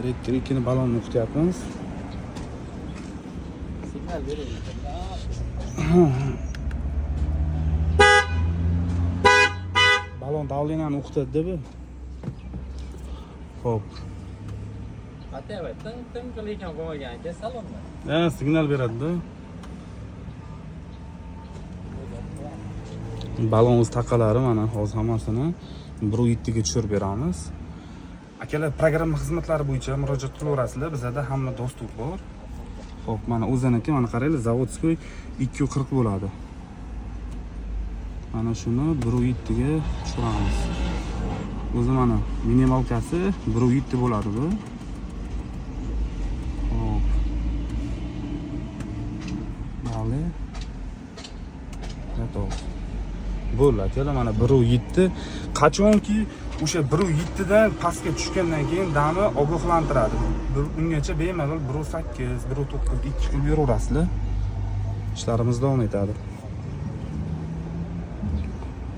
Trekker 2 ni balonni kutyapmiz. Signal beradi. Balon давление ni o'qitadi bu. Xo'p. Atayapti, ting ting qilayotgan bo'lmagan aka salonda. Ha, signal beradi-da. Balon o'z taqalari, mana hozir hammasini 1.7 ga tushirib beramiz. Akalar, programma xizmatlari bo'yicha murojaat qilaverasizlar, bizada hamma доступ bor. Xo'p, mana o'ziniki, mana qaranglar, заводской 2.40 bo'ladi. Mana shuni 1.7 ga tushiramiz. O'zi mana минималка si 1.7 bo'ladi bu. Xo'p. Далее. Готов. Bo'ldi, akalar, mana 1.7. Qachonki o'sha 1.7 dan pastga tushgandan keyin dami ogohlantiradi. Ungacha bemalol 1.8, 1.9, 2 qilib yuraverasizlar. Ishlarimiz davom etadi.